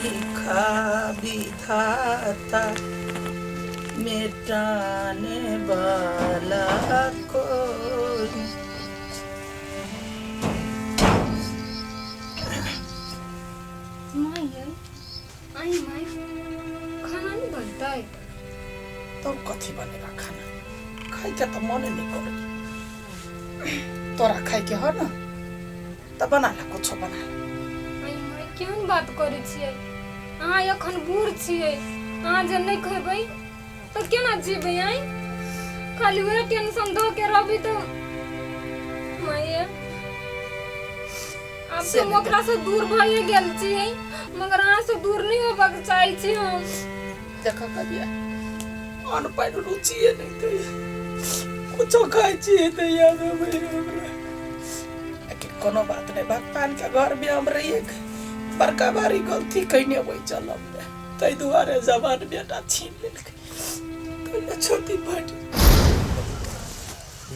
लिखा विधाता मिटाने वाला कोई। माय यै, आई माय, खाना नहीं बनतै? तब कथी बनेबा खाना? खाइके तऽ मने नहि करे। तोरा खाइके ह न तऽ बना ला, कुछो बना ला। आई माय, केहन बात करै छियै अहाँ? एखन बूढ़ छियै अहाँ, जे नहि खेबै तऽ केना जीबै? आइ खाली उहे टेंशन धऽ के रहबै तऽ माय, आब से तऽ हम नहि। ओकरा से दूर भइए गेल छियै, मगर अहाँ से दूर नहि होबक चाहै छी हम। देख कबिया, अन्न पानि रुचिए नहि दैए, कुछो खाइ छियै तऽ याद अबै हमरा। लेकिन कोनो बात नहि, भगवानके घरमे हम रहिए बड़का भारी गलती कयने ओहि जनममे, ताहि दुआरे जवान बेटा छीन लेलकै, ताहि छाती फाटि।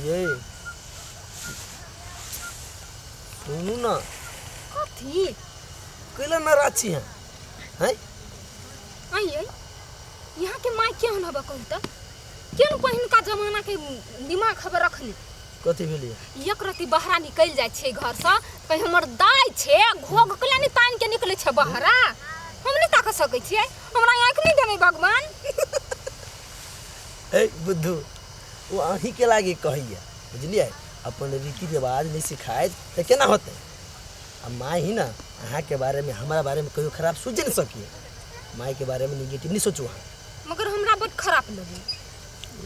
ये सुनू ने। कथी? कैला नाराज छी अहाँ हैं? आई यै, यहाँ के माय केहन हबे कहू तऽ? केहन पहिनका जमाना के दिमाग हबे रखने? कथी भेलियै? एक रति बहरा निकलि जाइ छै घरसँ, कहीं हमर दाइ छै, घोघ कैला नहि तानि के निकलै छै बहरा? हम नहि ताकऽ सकै छियै, हमरा आँखि नहि देने भगवान। हे बुद्धू, ओ अहीँके लागे कहैया, बुझलियै? अपन रीति रिवाज नहि सिखायत तऽ केना होतै? आ माय ही ने अहाँके बारेमे, हमरा बारेमे कहियो खराब सोचि नहि सकैए। मायके बारेमे निगेटिव नहि सोचू अहाँ। मगर हमरा बड खराब लगे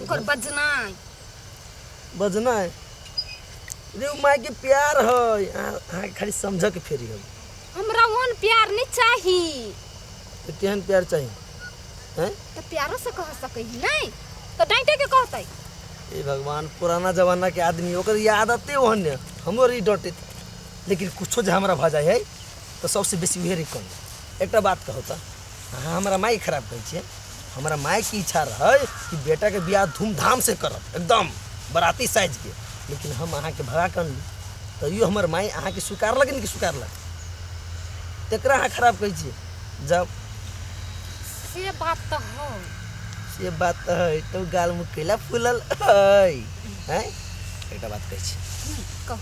ओकर बजनाइ। बजनाइ रे, ओ मायके प्यार है, अहाँके खाली समझऽके फेरी है। हमरा ओहन प्यार नहि चाही। तऽ केहन प्यार चाही हैं? तऽ प्यारो से कह सकै ही नहि तऽ डाँटे के कहतै। हे भगवान, पुराना जमाना के आदमी, ओकर ई आदते ओहन ने। हमरो ई डँटैत, लेकिन कुछो जे हमरा भऽ जाइ है तऽ सबसँ बेसी उहे रही कन। एकटा बात कहू तऽ, अहाँ हमरा माय खराब कहै छियै? हमरा मायके इच्छा रहै कि बेटाके बियाह धूमधामसँ करब, एकदम बराती साइजके, लेकिन हम अहाँके भगा कऽ अनली, तैयो हमर माय अहाँके स्वीकारलक कि नहि स्वीकारलक? तकरा अहाँ खराब कहै छियै जब से बात तऽ हौ। से बात तऽ है, तऽ गाल मुँह कैला फूलल है हैं? एकटा बात कहै छी। कहू।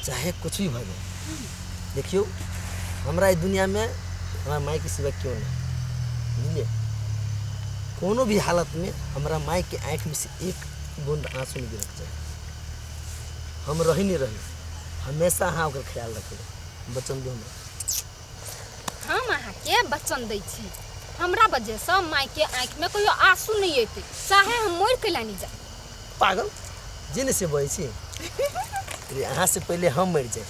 चाहे कुछ भी भऽ जाए, देखियौ, हमरा एहि दुनियामे हमरा मायके सिवा केओ नहि, बुझलियै? कोनो भी हालतमे हमरा मायके आँखिमे से एक बूंद आँसू नहि गिरक चाही। हम रही नहि रही, हमेशा अहाँ ओकर ख्याल रखबै, वचन दियौ हमरा। हम अहाँके वचन दै छी, हमरा वजहसँ मायके आँखिमे कहियो आँसू नहि अयतै, चाहे हम मरि कैला नहि जाय। पागल जे नहि से बजै छी रे, अहाँ से पहिले हम मरि जाए,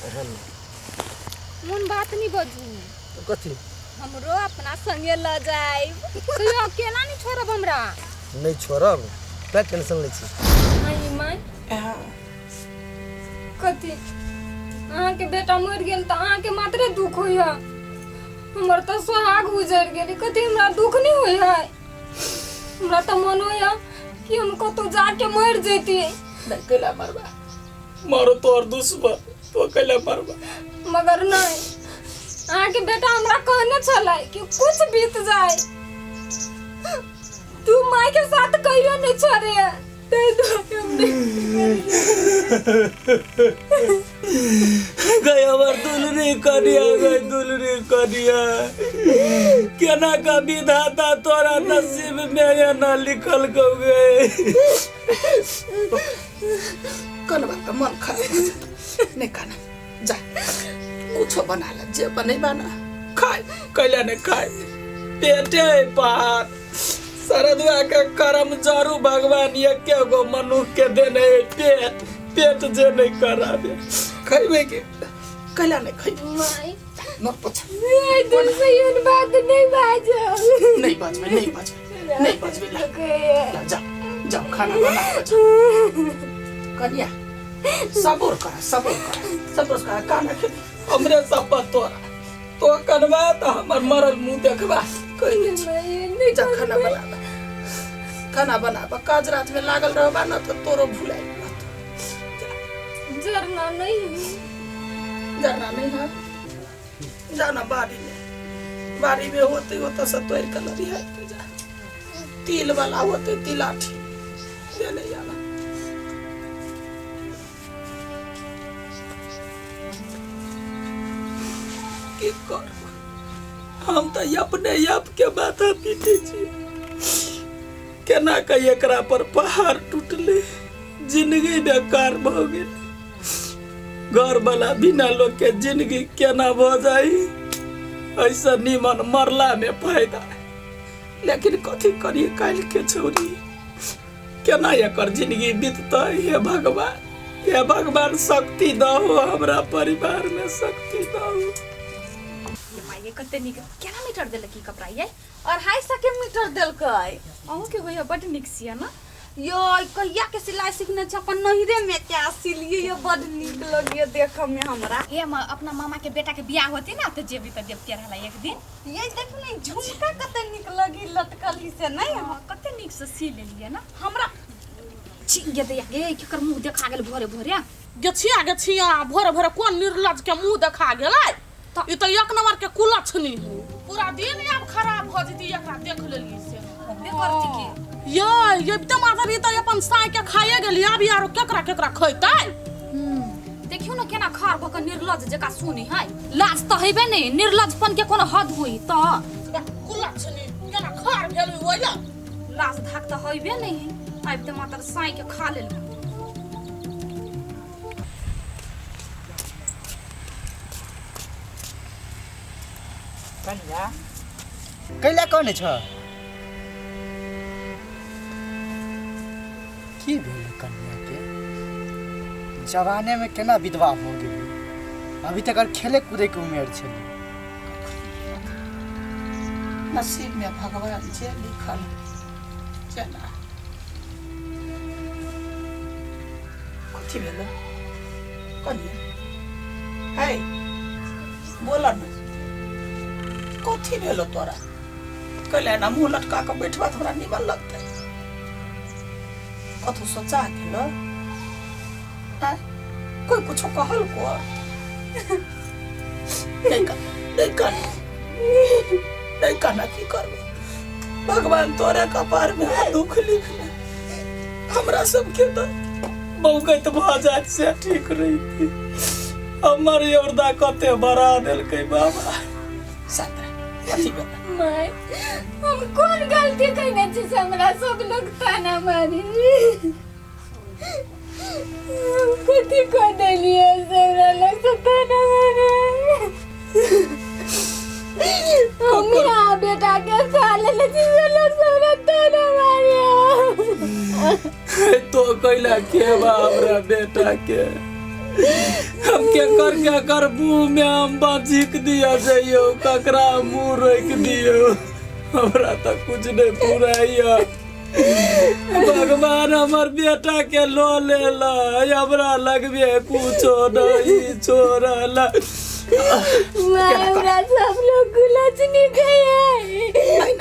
अहाँ नहि। मोन बात नहि बजू। तऽ कथी? हमरो अपना संगे लऽ जायब, कहियो अकेला नहि छोड़ब हमरा। नहि छोड़ब, तैं टेंशन लै छी। I my. हाँ। कथी, अहाँके बेटा मरि गेल तऽ अहाँके मात्रे दुख होइए? हमर तऽ सोहाग उजड़ि गेल, कथी हमरा दुख नहि होइ है? हमरा तऽ मन होइए कि हम कतहु जाके मरि जैतियै। नहि, कैला मरबा? मारो तोहर दुश्मन, तो कैला मरबा? मगर नहि, अहाँके बेटा हमरा कहने छलै कि कुछ बीत जाए, तू माय के साथ कहियो नहीं छोड़े, ताहि दुआरे हम नहि। गई हमर दुलरी कनिया, गई दुलरी कनिया, केना का विधाता तोरा नसीब में एना लिखल गौ गे? कनबा तऽ मन खराब भऽ जेतौ। नहि खाना, जा कुछो बना ले, जे बनेबा ना खाय, कैला नहि खाय? पेटे है पहाड़। शरदुआ के करम जरू, भगवान एके गो मनुख के देने है पेट, पेट जे नहीं कराबे। खैबे के कैला नहीं खैबे? माय। न पोछ। एहि दिल से एहन बात नहीं बाजब। नहीं बजबे, नहीं बजबे, नहीं बजबे। ला ला, जा जाओ, खाना बना जाओ। कनिया, सब्र कर, सब्र कर, सब्र कर। खाना खे, हमरे सब पर तोरा तो कनबा तऽ हमर मरल मुँह देखबा? कहि नहीं। जा, खाना बनाबा, खाना बनाबा। काज रात में लागल रहबा न तऽ तोरो भुलाइ रहतो। जरना नहीं। जाना नहीं है, जाना बाड़ी में। बाड़ी में होते ओतऽ से तोड़ि कऽ लड़िहा जा। तिल वाला होते तिलाठी देने आबा। की करब, हम तऽ अपने आप के माथा पीटे छी। केना के एकरा पर पहाड़ टूटले, जिंदगी बेकार भऽ गेल। घर वाला बिना लोग के जिंदगी केना भऽ जाई, ऐसा निमन मरला में फायदा। लेकिन कथी करिए, काल्हि के छौरी केना एकर जिंदगी बीततै। हे भगवान, हे भगवान, शक्ति दहो हमरा परिवार में, शक्ति दहो। ये माय, कते नीक केना मीटर देलक ई कपड़ा ये? 250 के मीटर देलकै। अहूँ के होइए बड नीक सिया ना। यो कहिया के सिलाई सीखने छै अपन नहिरे में, क्या सिलिए ये बड नीक लगिए देखऽ में हमरा। हे अपना मामा के बेटा के बियाह होती ना तो जेबी तो देवते रहला एक दिन। ये देखू ने झुमका कते नीक लगी लटकल ही से नहीं? हाँ, कते नीक से सी लेलिए ना। हमरा छी गे दैया गे, केकर मुंह देखा गेल भोरे भोरे? गेछिया गेछिया, भोरे भोरे कोन निर्लज के मुंह देखा गेलै? ई तऽ एक नंबर के कुलक्षणी है। पूरा दिन आब खराब भऽ जेतै एकरा देख लेलियै से। होबे करती की ये ये तऽ माधव, ई तऽ अपन साय के खाइए गेली, आब आरो केकरा केकरा खैतै। देखियौ ने केना खार भऽ कऽ निर्लज जकाँ सुनी है। लाज तऽ हेबे नहि, निर्लजपन के कोनो हद होई तऽ। कुलक्षणी केना खार भेल ओइला। लाज धाक तऽ हेबे नहि है, आबि तऽ मात्र साय के खा लेलकै। कनिया कैला कहने छ? की भेलै कनिया के? जवाने में केना विधवा भऽ गेलै? अभी तक खेले कूदे के उमेर छलै। नसीब में भगवान जे लिखल जेना। कथी भेलो कनिया? है बोल न, कथी भेलो तोरा? कैले ना मुंह लटका के बैठबा तऽ हमरा निमन लगतै। कथू सोचा गेलो? आँय? कोई कुछो कहल को? नहीं कह, नहीं कह, नहीं कहना। की करबो, भगवान तोरे कपार में दुख लिखने, हमरा सबके तऽ बौगैत भऽ जाइत से ठीक रहितै। हमर यौरदा कते बढ़ा देलकै बाबा। सातरा कथी भेलै? माय, हम कोन गलती कयने छी से हमरा सब लोग ताना मारी? हम कथी कऽ देलियै से हमरा लोग सब ताना मारे? हम यहाँ बेटा के खा लेने छी से लोग सब हमरा ताना मारे। तो कैला खेबा हमरा बेटा के? हम के कर के कर मुंह में हम बाझिक दिया जइयो, ककरा मुंह रोक दियो? हमरा तऽ कुछ नहीं पुराइया। भगवान हमर बेटा के लो लेला, हमरा लगबे कुछो नहीं छोड़ला। माय, हमरा सब लोग गुलचनी गए,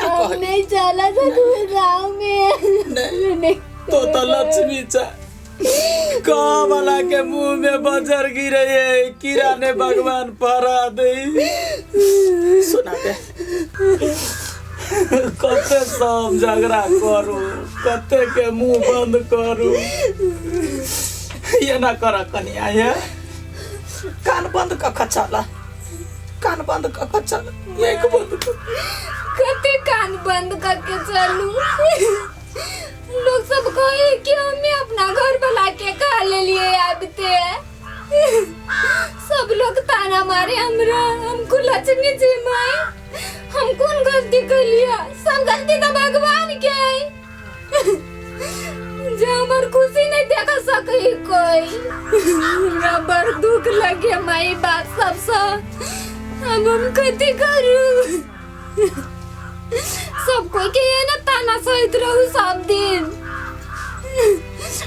हम नहीं चला था दूर गाँव में। नहीं तो तो लक्ष्मी चा कह वाला के मुंह में बजर गिरे है, कीड़ा ने भगवान परा दे। सुना दे, कते सब झगड़ा करू, कते के मुंह बंद करू। ये ना कर कनिया, ये कान बंद क चला, कान बंद क चला, एक बंद क। कते कान बंद करके चलू? लोग सब कहे कि हमें अपना घर बना के खा लेलिए आबते। सब लोग ताना मारे हमरा। हमको लक्ष्मी जी माई, हम कौन गलती कर लिया? सब गलती तो भगवान के है जे हमर खुशी नहीं देख सके कोई। हमरा बड़ दुख लगे माई बात सबसे। अब हम कथी करू? सब कोई के ये ना ताना सहित रहू सब दिन।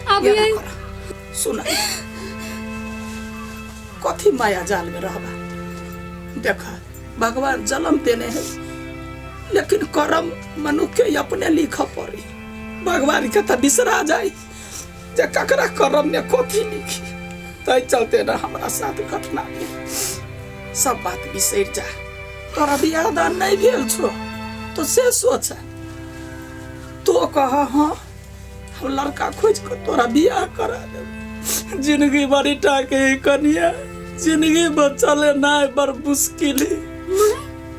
अब ये सुन, कथी माया जाल में रहबा? देखा, भगवान जन्म देने है, लेकिन कर्म मनुष्य के अपने लिख पड़ी। भगवान के तो बिसरा जाए जे ककरा कर्म में कथी लिखी। तै चलते ना हमरा साथ घटना भेल। सब बात बिसरि जा। तोरा बियाह दान नहि भेल छौ तो से सोच तो कह हाँ हम लड़का खोज कऽ तोरा बियाह करा देब जिंदगी बड़ी टाके कनिया जिंदगी बचल नाय बड़ मुश्किल है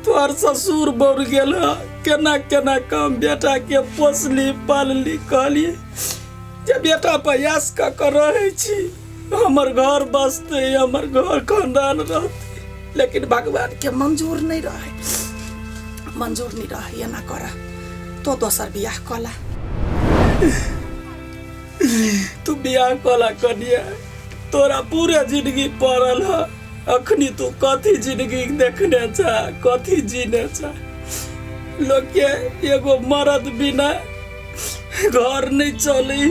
तोहर ससुर बढ़ गेल ह केना केना काम बेटा के पोसली पालली कहलिए जे बेटा प्रयास कऽ के रहै छी हमर घर बसतै हमर घर खानदान रहतै लेकिन भगवान के मंजूर नहीं रहे मंजूर नहीं रहे एना कर तो दोसर बियाह कला तू बियाह कला कनिया तोरा पूरा जिंदगी पड़ल ह अखनी तू कथी जिंदगी देखने छा कथी जीने छा लोग के एगो मर्द बिना घर नहीं चली।